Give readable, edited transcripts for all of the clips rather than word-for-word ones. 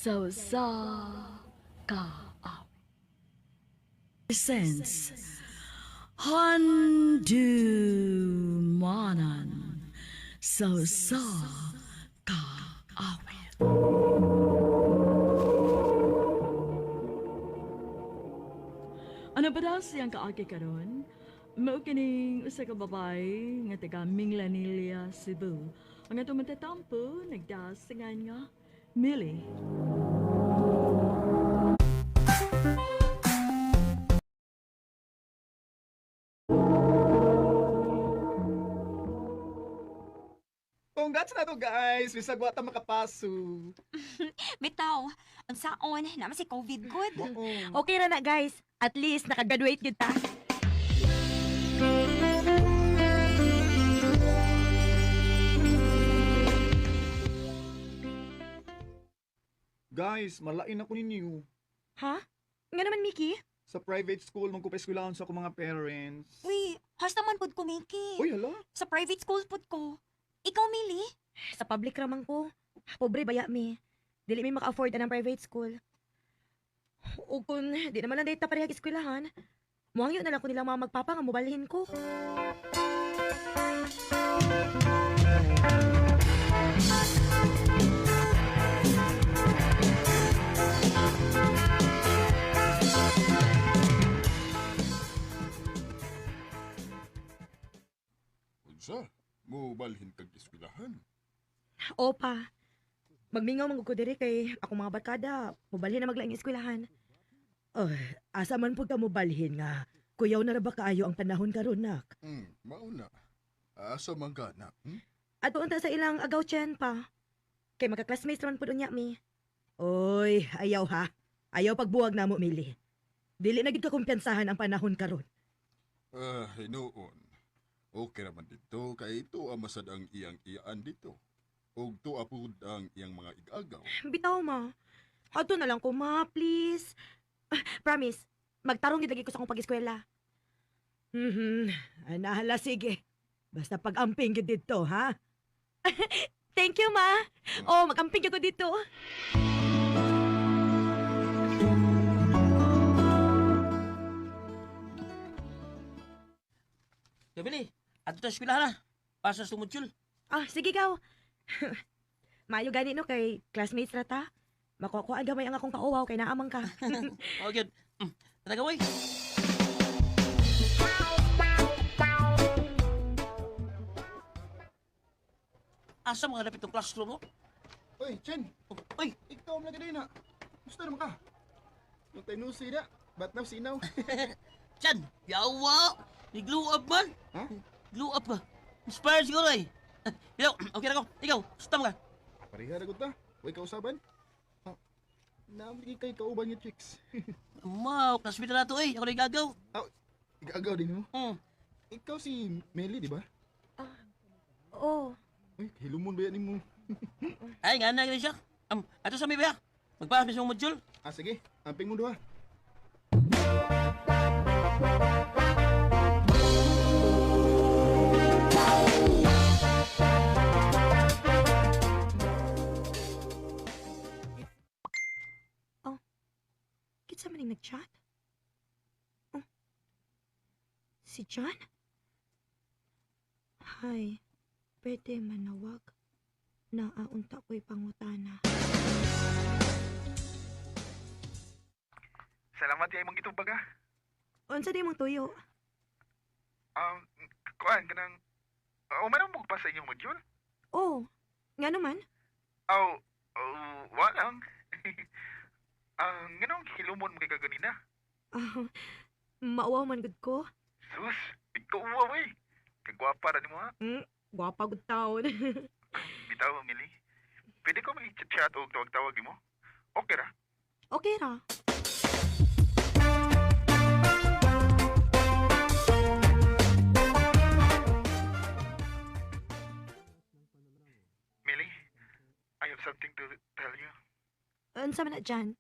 Sa usa ka awit. Presents Handumanan sa usa ka awit. Ano ba daw siyang kaagi karon? Mao kining usa ka babae nga taga Minglanilla, Cebu. Ang atong matatampo nagdasingan nga Millie. Congrats na to, guys! Bisag wa ta makapaso. Bitaw, ang saon, naman si COVID good. Oo. Okay ra na guys. At least nakagraduate gyud ta. Guys, malain ako ninyo. Ha? Nga naman, Mickey? Sa private school, magkupa-eskwelahan sa akong mga parents. Uy, hasta man pud ko, Mickey. Uy, hala. Sa private school pud ko. Ikaw, Millie? Sa public ramang ko. Pobre baya mi. Dili mi maka-afford anang private school. O kung di naman lang data parehag eskwelahan, muhangyo na lang ko nilang mga magpapa nga mobalhin ko. Unsa? Mubalhin kag eskwelahan. Opa. Magmingaw man gud ko diri kay akong mga barkada, mobalhin na maglaing eskwelahan. Oh, asa man pud ka mobalhin nga. Kuyaw na ra ba kaayo ang panahon karon nak? Mauna. Asa man ka na? Hmm? Ato unta sa ilang agaw tiyan pa. Kay magka-classmates raman pud unya mi. Oy, ayaw ha. Ayaw pagbuwag namo, Mili. Dili na gid ka kumpiyansahan ang panahon karon. Ah, hinuon. Okay raman dito kay ito masad ang iyang iyaan dito. Og tuwa pud ang iyang mga igagaw. Bitaw ma. Ato na lang ko ma, please. Ah, promise, magtarong gid lagi ko sa akong pag-eskwela. Anahala sige. Basta pag-amping gid dito, ha? Thank you, ma. Oh, mag-amping gyud ko dito. Gabili, ato ta eskwelahan na. Pasa sa module. Ah, sige gaw. Maayo gani no kay classmates ra ta. Makukuha gamay ang akong kauwaw kay naamang ka. Oh, good. Tara gaway. Asa mga lapit ng classroom mo? Uy, Chen! Oh, uy, Ikaw man lagi na. Gusto naman ka. Yung tayo nusi na. Ba't na sinaw? Chan, yawa! Ni glow up man! Ha? Glow up ba? Inspired siguro eh. Ikaw, okay na ko. Ikaw, gusto mo ka. Pareha ra gud ta. Uy, kausaban. Ha? Naamli kay kauban nga chicks. Mau, classmate na to eh. Ako na igagaw. Aw, igagaw din mo. Ikaw si Meli, di ba? Oh, Uy, hilumon ba yan nimo? Ay, nga na siya. Ato sa may ba? Magpaas mismo module. Ah, sige. Amping mo duha. Kinsa man ning nag-chat? Oh. Si John? Hi, pwede manawag. Naaunta ko'y pangutana. Salamat ya imong gitubag ha. Unsa di mong tuyo? Kuan kanang umano mo pa sa inyong module? Oh, nga naman. Aw, oh, wa lang. Nganong hilumon mo kay kaganina? Ah, mauwaw man gud ko. Sus, ikaw uwaw eh. Kagwapa ra nimo ha. Gwapa gud taon. Bitaw, Mili. Pwede ko mag-chat o tawag-tawag mo? Okay ra. Okay ra. Mili, I have something to tell you. Unsa man na dyan?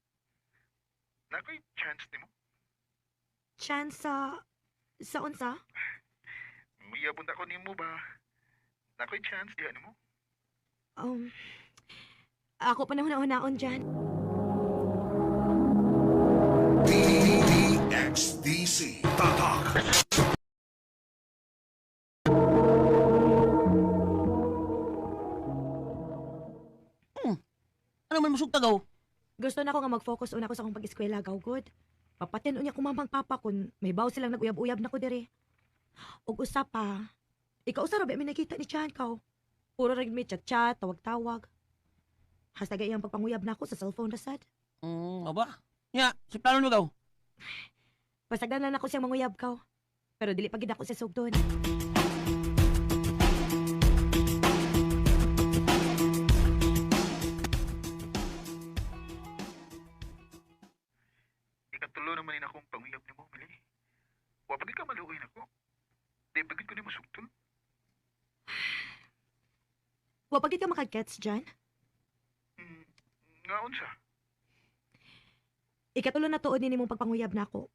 Nakoy chance nimo. Chance sa unsa? Miyabon ako nimo ba? Nakoy chance diha nimo. Ako pa na hunaon dyan. DWZC. Tatak. Ano man musugtagaw? Gusto na ko nga mag-focus una ko sa akong pag-eskwela, gaw good. Papatyan unya ko mamang papa kun may baw silang nag-uyab-uyab na ko diri. Ug usa pa, ikaw usa ra ba mi nakita ni Chan kaw? Puro ra gid mi chat-chat, tawag-tawag. Hasta iyang pagpanguyab na ako sa cellphone ra sad. Aba. Nya, si plano mo gaw. Pasagdan lang ako siyang manguyab kaw. Pero dili pa gid ako siya sugdon. Ikatulo naman ni akong panguyab nimo, Mili. Wa pa gid ka maluoy nako. Di pa gid ko nimo sugton. Wa pa gid ka makagets Jan. Nga unsa? Ikatulo na tuod ni nimong pagpanguyab nako.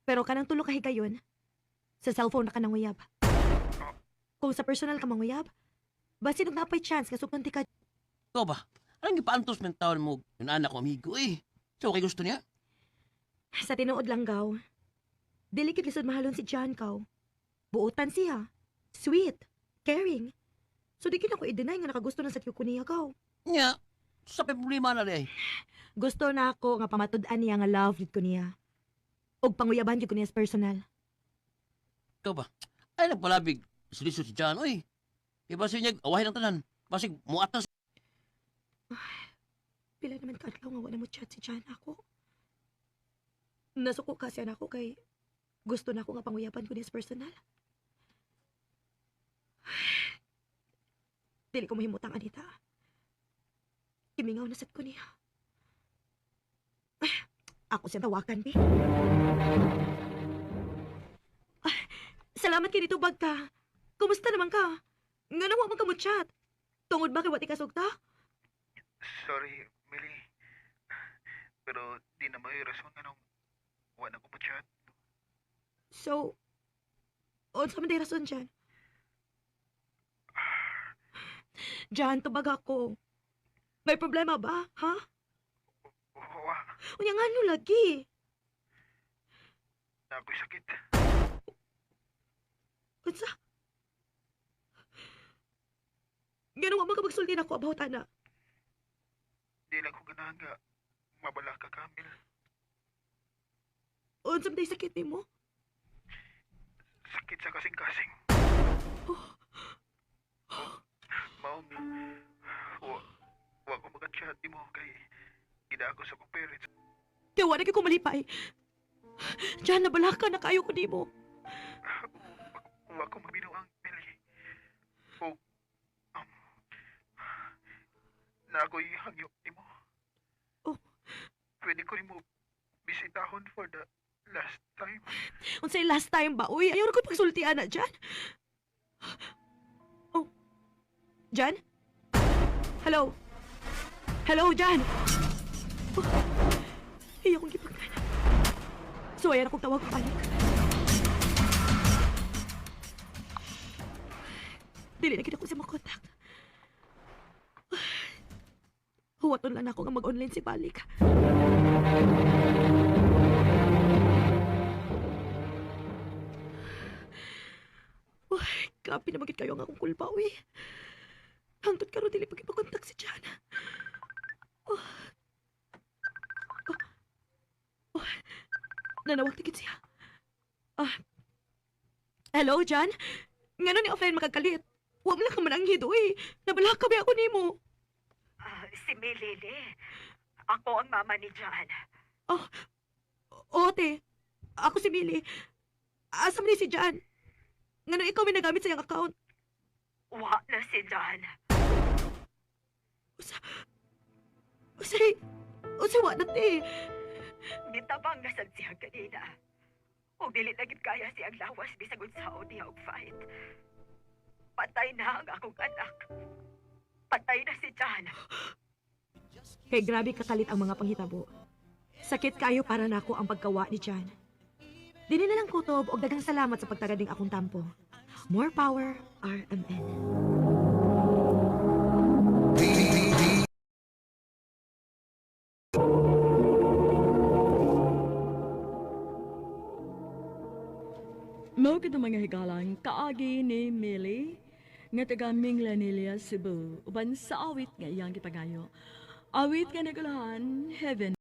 Pero kanang tulo ka higayon, sa cellphone na ka nanguyab. Kung sa personal ka manguyab, basin og napay chance nga sugdon ti ka. Ikaw ba? Anong gipaantos man taon mo yung anak ko amigo eh. So, okay gusto niya? Sa tinuod lang gaw. Dili gid lisod mahalon si John kaw. Buotan siya. Sweet, caring. So di gid ako i-deny nga nakagusto na sa ko niya gaw. Nya, sa pa'y problema na rin. Gusto na ako nga pamatud-an niya nga love gid ko niya. Og panguyaban gid ko niya sa personal. Ikaw ba? Ay, nagpalabig. Silisod si John, oy. Iba siya niya, awahin ang tanan. Basig, muatas. Pila naman kaadlaw nga wala mo chat si John ako. Nasuko kasi ako kay gusto na ako nga panguyaban ko niya sa personal. Dili ko mahimutang Anita. Kimingaw na sad ko niya. Ako siya tawakan, bi. Ah, salamat kay nitubag ka. Kumusta naman ka? Nga wa man ka mo chat? Tungod ba kay wa ti kasugta? Sorry, Mili. Pero di na may rason nga nung wa na ko mo chat. So, unsa man day rason dyan? Jan, tubag ako. May problema ba, ha? Wa, Unya nga no lagi. na ako'y sakit. Unsa? Ganun wa man ka magsulti nako about ana. Di lang ko ganahan nga mabala ka, Camille. Unsa man day sakit nimo? Sakit sa kasing-kasing. Oh, maong wa, wa ko maka-chat nimo kay gida ako sa akong parents. Kaya wala ko malipay. Jan, nabala ka na kayo ko nimo. Wa ko mabinuang Mili. O na ako'y hangyo nimo. Oh. Pwede ko nimo bisitahon for the last time. Unsay last time ba? Uy, ayaw na ko pagsulti ana Jan. Oh. Jan? Hello? Hello, Jan? Oh. Iya kong gipagkana. So, ayan akong tawag balik. Dili na kita ko sa makontak. Huwaton lang ako nga mag-online si Balik. Uy, grabe na magit kayo ang akong kulpa, uy. Hangtod karon dili pa gipakontak si Jan. Oh. Oh. Oh. Nanawag tigit siya. Ah. Hello, Jan? Ngano ni offline makakalit? Wa man lang ka mananghid, uy. Nabala ka ba ako nimo? Ah, si Melele. Ako ang mama ni John. Oh, ote. Ako si Millie. Asa man ni si Jan? Ngano ikaw may nagamit sa iyang account? Wa na si John. Usa... Usay... Usay wa na te. Gitabang na sad siya kanina. Ug dili na gid kaya siyang lawas bisag unsaon niya og fight. Patay na ang akong anak. Patay na si John. Kay grabe kakalit ang mga panghitabo. Sakit kayo para nako ang pagkawa ni Jan. Dini na lang kutob og daghang salamat sa pagtagading akong tampo. More power, RMN. D D D mga higalang kaagi ni Millie nga taga Minglanilla, Cebu, uban sa awit nga iyang gipangayo. Awit nga nagulahan, Heaven.